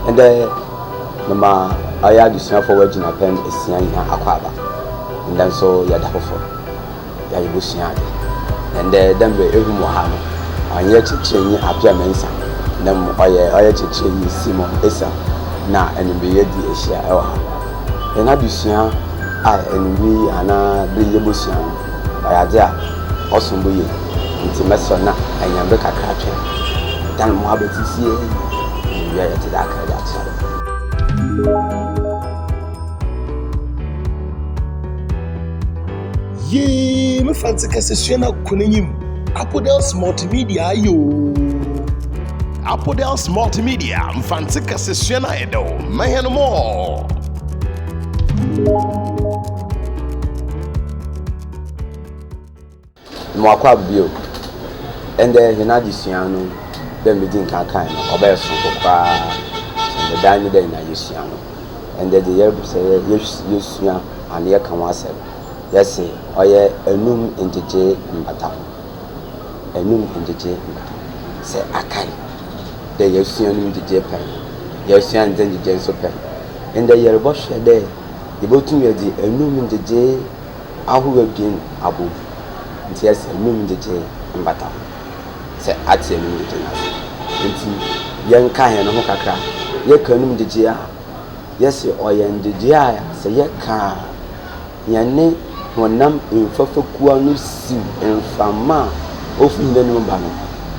Ndɛ mema ɔyɛ adesuafo a wɔagyina pɛn esia nyina akwaaba. Ndɛ nso yɛ da fofor a yebosua adze. Na ndɛ dɛ mbrɛ ehu me wɔ ha no, ɔnnyɛ kyerɛkyerɛnyi Appiah Mensah na mbom ɔyɛ ɔyɛ kyerɛkyerɛnyi Simon Essel na ewimbir yedzi ehyia wɔ ha. Hɛn adesua a ewimbir yi anaa ber yi yebosua no, ɔyɛ adze a ɔsom bo yie ntsi mɛserɛ na enya mber kakra atwɛn. Dan mo abatsisie yi na ewia yɛdze dza aka dze atoa do. Yee, me Fantse kasasua no akɔ n'enyim. Apodels Multimedia ayɛ oo. Apodels Multimedia, Mfantse kasasua no ayɛ dɛw. Ma hɛn more. Moakɔ bio. Ndɛ hɛn adzesua no, dɛ medzi nkan kae no, ɔbɛyɛ soronko koraa kyɛn daa nye dɛ nyina yesua no. Ndɛ dze yɛrepɛ sɛ yesua anaa yɛka ho asɛm, yɛse ɔyɛ enum ngyegyee mbataho. Enum ngyegyee mbataho. Sɛ akae dɛ yesua enum ngyegyee pɛn, yesua ndze ngyegyee so pɛn. Ndɛ yɛrobɔhwɛ dɛ yebotum yɛdze enum ngyegyee ahorow ebien abɔ mu. Ntsi yɛse enum ngyegyee mbataho. Sɛ atse enum ngyegyee no ase. Ntsi yɛnka hɛn ho kakra. Yɛka enum ngyegyee a, yɛse ɔyɛ ngyegyee a sɛ yɛka a, hɛn honam mfafakuwa no siw mframa a ofi hɛn anomu ba no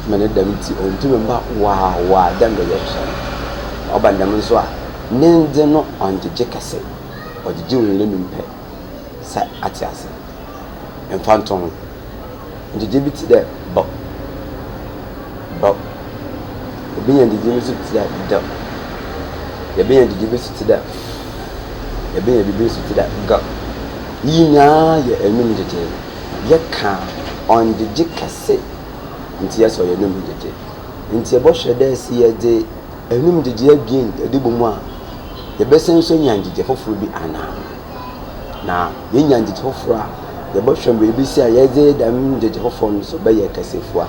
ma ne dɛm ntsi onntum mmba waawaa dɛ mbrɛ yɛhwehwɛ no. Ɔba no dɛm so a, ne ndze no ɔnngyegye kɛse, ɔgyegye wɔ hɛn anomu pɛ. Sɛ atse ase. Mfatoho, ngyegye bi tse dɛ bɔ, bɔ. Yebenya ngyegye bi so tse dɛ d. Yebenya ngyegye bi so tse dɛ f. Yebenya biribi so tse dɛ g. Iyi nyina yɛ enum ngyegyee. Yɛka a, ɔnngyegye kɛse ntsi yɛse ɔyɛ enum ngyegye. Ntsi yɛbɔhwɛ dɛ sɛ yɛdze enum ngyegye ebien yɛdze bɔ mu a, yɛbɛsan so enya ngyegye fofor bi anaa? Na yenya ngyegye fofor a, yɛbɔhwɛ mbrɛ yebesi a yɛdze dɛm ngyegye fofor no so bɛyɛ kasafua.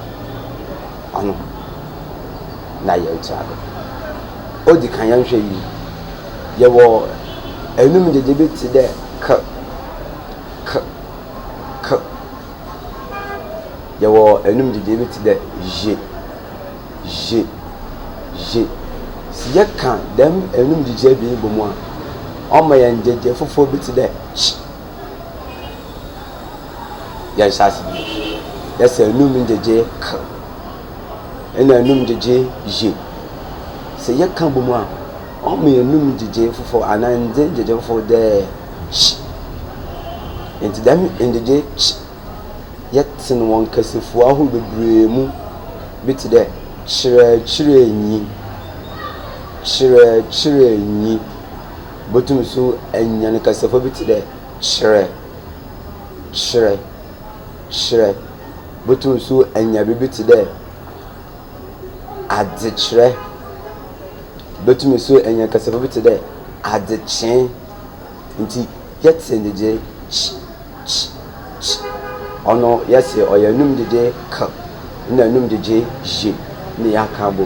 Ɔno na yɛrotoa do. Odzi kan yɛnhwɛ iyi, yɛwɔ enum ngyegye bi tse dɛ k, k, k. Yɛwɔ enum ngyegye bi tse dɛ zh, zh, zh. Sɛ yɛka dɛm enum ngyegye ebien yi bɔ mu a, ɔma hɛn ngyegye fofor bi tse dɛ ky. Yɛnhyɛ ase bio. Yɛsɛ enum ngyegye k na enum ngyegye zh. Sɛ yɛka bɔ mu a, ɔma hɛn enum ngyegye fofor anaa ndze ngyegye fofor dɛ kyi. Ntsi dɛm ngyegye kyi yɛtse no wɔ nkasafua ahorow beberee mu bi tse dɛ kyerɛkyerɛnyi, kyerɛkyerɛnyi. Botum so enya no kasafua bi tse dɛ kyerɛ, kyerɛ, kyerɛ. Botum so enya biribi tse dɛ adzekyerɛ. Botum so enya kasafua bi tse dɛ adzekyee. Ntsi yɛtse ngyegyee kyi, kyi, kyi. Ɔno yɛse ɔyɛ enum ngyegyee k na enum ngyegyee zh na yɛaka abɔ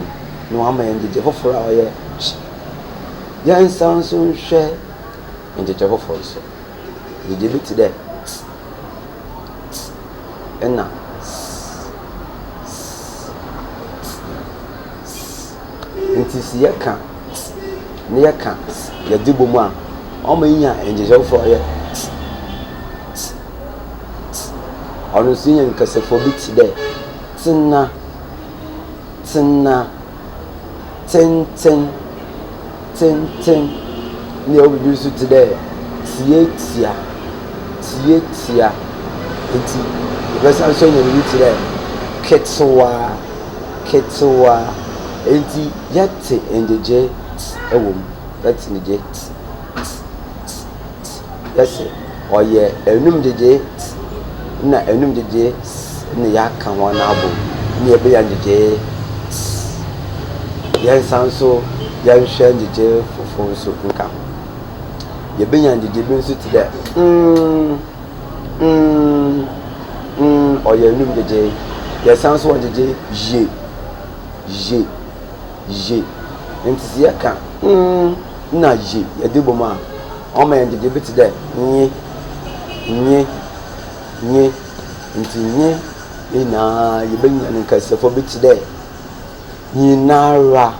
mu na ɔama hɛn ngyegyee fofor a ɔyɛ kyi. Yɛnsan so nhwɛ ngyegyee fofor so. Ngyegyee bi tse dɛ ts, ts na s, s, ts, s. Ntsi sɛ yɛka ts na yɛka s yɛdze bɔ mu a, ɔma yenya ngyegyee fofor a ɔyɛ ts, ts, ts. Ɔno so yenya nkasafua bi tse dɛ tsena, tsena, tsentsen, tsentsen. Nna yɛwɔ biribi so tse dɛ tsiatsia, tsiatsia. Ntsi yɛbɛsan so enya biribi tse dɛ ketsewa, ketsewa. Ntsi yɛtse ngyegyee ts wɔ mu, yɛtse ngyegyee ts, ts, ts, ts. Yɛse ɔyɛ enum ngyegyee ts na enum ngyegyee s na yɛaka hɔn abɔ mu na yɛbɛnya ngyegyee ts. Yɛnsan so yɛnhwɛ ngyegyee fofor so nka ho. Yɛbɛnya ngyegyee bi nso tse dɛ mm, mm, mm, ɔyɛ enum ngyegyee. Yɛsan so wɔ ngyegyee ye, ye, ye. Ntsi sɛ yɛka 'n' na 'y' yɛdze bɔ mu a, ɔma hɛn ngyegyee bi tse dɛ nye, nye, nye. Ntsi nye nyina yebenya no nkasafua bi tse dɛ nyinara,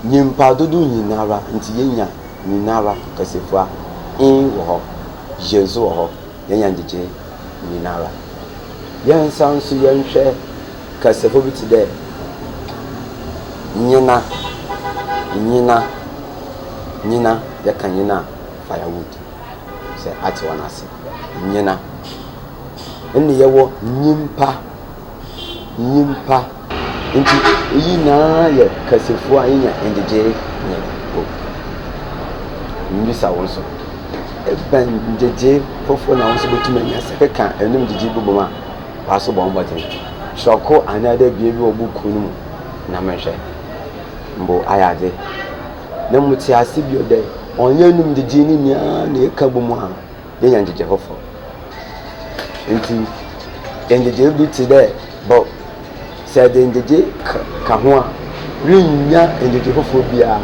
nyimpa dodow nyinara. Ntsi yenya nyinara kasafua, 'n' wɔ hɔ, 'y' so wɔ hɔ, yenya ngyegyee nyinara. Yɛnsan so yɛnhwɛ kasafua bi tse dɛ nyena, nyena, nyena, yɛka nyena a, firewood, sɛ atse hɔn ase, nyena. Nna yɛwɔ nyimpa, nyimpa. Ntsi iyi nyina yɛ kasafua a yenya ngyegyee nye o. Mibisa wo so, ebɛn ngyegyee fofor na wo so botum enya sɛ ekeka enum ngyegyee bi bɔ mu a? W'aso bɔ mbɔdzen. Kyerɛw kor anaadɛ ebien bi wɔ buukuu no mu na menhwɛ. Mbo ayɛ adze. Na metse ase bio dɛ ɔnnyɛ enum ngyegyee ne nyina na eka bɔ mu a yenya ngyegyee fofor. Ntsi ngyegyee bi tse dɛ bɔ, sɛ edze ngyegyee ka ho a, rinnya ngyegyee fofor biara.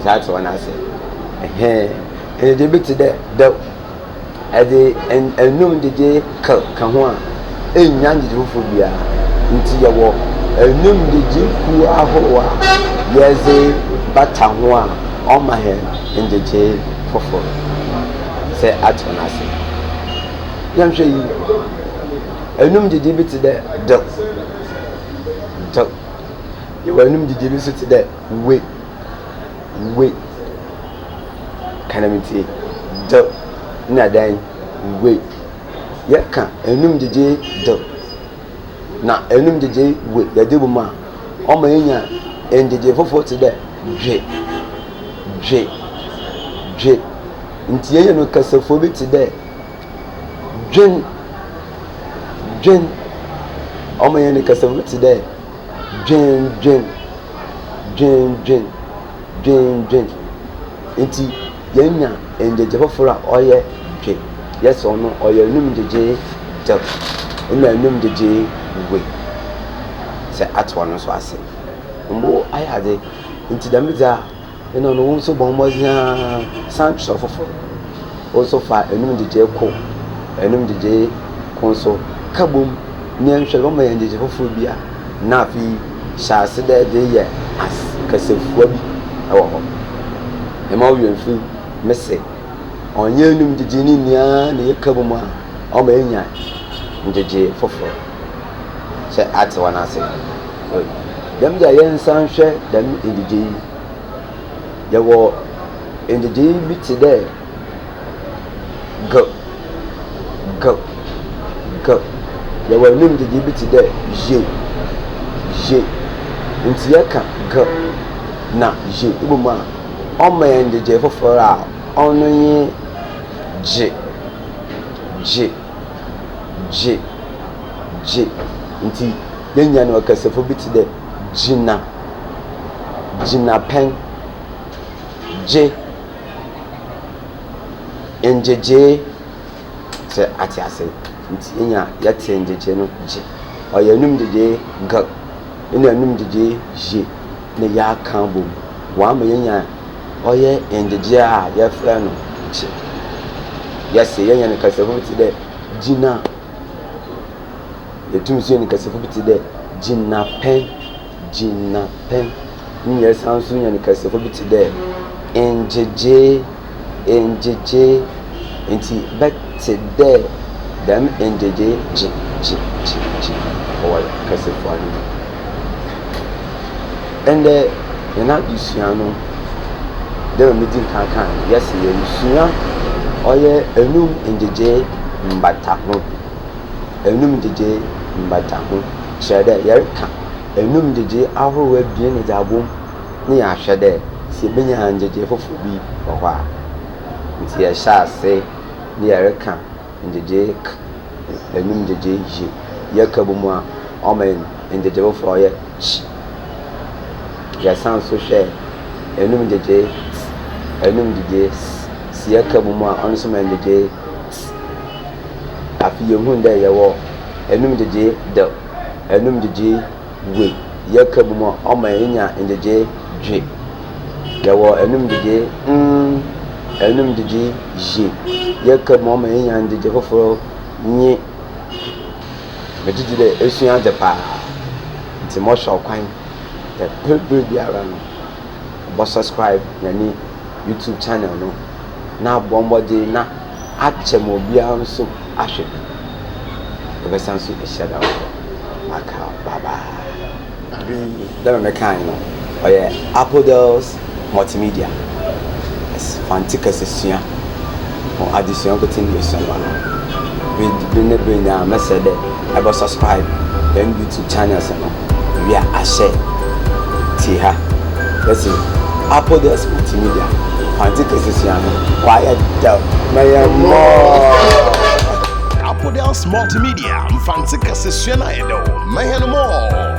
Dza atse hɔ no ase. Ɛhɛn, ngyegyee bi tse dɛ dɛw. Ɛdze enum ngyegyee kar ka ho a, ennya ngyegyee fofor biara. Ntsi yɛwɔ enum ngyegyee kuw ahorow a yɛdze bata ho a ɔma hɛn ngyegyee fofor. Sɛ atse hɔn ase. Yɛnhwɛ iyi, enum ngyegyee bi tse dɛ dɛw, dɛw. Yɛwɔ enum ngyegyee bi so tse dɛ we. We. Ka na mentsie. D na dɛn? We. Yɛka enum gyegye d na enum gyegye we yɛdze bɔ mu a, ɔma yenya ngyegye fofor tse dɛ dwe, dwe, dwe. Ntsi yenya no kasafua bi tse dɛ dwen, dwen. Ɔma yenya no kasafua bi tse dɛ dwendwen. Dwendwen, dwendwen. Ntsi yenya ngyegye fofor a ɔyɛ dwe. Yɛse ɔno ɔyɛ enum ngyegyee dɛw na enum ngyegyee we. Sɛ atse ɔno so ase. Mbo ayɛ adze ntsi dɛm dze a. Nna ɔno wo so bɔ mbɔdzen ara san kyerɛw fofor. Wo so fa enum ngyegyee kor, enum ngyegyee kor so ka bɔ mu na yɛnhwɛ dɛ ɔma hɛn ngyegyee fofor bi a, na afei hyɛ ase dɛ edze reyɛ as kasafua bi wɔ hɔ. Mma wo werɛ mmfir, mese, ɔnnyɛ enum ngyegyee ne nyina na yɛka bɔ mu a ɔma yenya ngyegyee fofor. Sɛ atse hɔn ase. Dɛm dze a yɛnsan nhwɛ dɛm ngyegyee yi. Yɛwɔ ngyegyee bi tse dɛ g, g, g. Yɛwɔ enum ngyegyee bi tse dɛ y, y. Ntsi yɛka g na y bɔ mu a, ɔma hɛn ngyegyee fofor a ɔno nye gye, gye, gye, gye. Ntsi yenya no ɔkasafo bi tse dɛ gyina, gyinapɛn, gye, ngyegyee, sɛ atse ase. Ntsi yenya yɛtse ngyegyee no gye. Ɔyɛ enum ngyegyee g na enum ngyegyee y na yɛaka abɔ mu. Wɔama yenya ɔyɛ ngyegyee a yɛfrɛ no gye. Yɛse yenya no kasafo bi tse dɛ gyina. Yetum so yɛ no kasafo bi tse dɛ gyinapɛn, gyinapɛn. Nna yɛsan so nya no kasafo bi tse dɛ ngyegyee, ngyegyee. Ntsi bɛtse dɛ dɛm ngyegyee gye gye gye gye wɔ kasafua no mu. Ndɛ hɛn adzesua no, dɛ mbrɛ medzi kan kãa no, yɛse yerusua ɔyɛ enum ngyegyee mbataho. Enum ngyegyee mbataho kyerɛ dɛ yɛreka enum ngyegyee ahorow ebien dze abɔ mu na yɛahwɛ dɛ sɛ yebenya ngyegyee fofor bi wɔ hɔ a. Ntsi yɛhyɛ ase na yɛreka ngyegyee k, enum ngyegyee y, yɛka bɔ mu a ɔma hɛn ngyegyee fofor a ɔyɛ kyi. Yɛsan so hwɛ enum ngyegyee ts, enum ngyegyee s, sɛ yɛka bɔ mu a ɔno so ma hɛn ngyegyee ts. Afei yehun dɛ yɛwɔ enum ngyegyee d, enum ngyegyee w. Yɛka bɔ mu a, ɔma yenya ngyegyee dwe. Yɛwɔ enum ngyegyee mm, enum ngyegyee ye. Yɛka bɔ mu a, ɔma yenya ngyegyee fofor nye. Megye dzi dɛ esua adze paa ntsi mɔhwɛ wo kwan dɛ ber ber biara no ebɔ subscribe hɛn YouTube channel no na abɔ mbɔdzen na akyɛ ma obiara so ahwɛ bi. Yɛbɛsan so ehyia da fofor. Maka bye bye. Dɛ mbrɛ mekãe no, ɔyɛ Appledale's Multimedia. Fante kasasua ho adzesua nkotsee na yesua no wɔ ha. Ber ber nye ber nyina mɛserɛ dɛ ebɔ subscribe hɛn YouTube channels no, iwie a ahyɛ tsie ha. Yɛse Appledale's Multimedia, Fante kasasua no ɔayɛ dɛw ma hɛn more. Appledale's Multimedia, Mfantse kasasua no ayɛ dɛw ma hɛn more.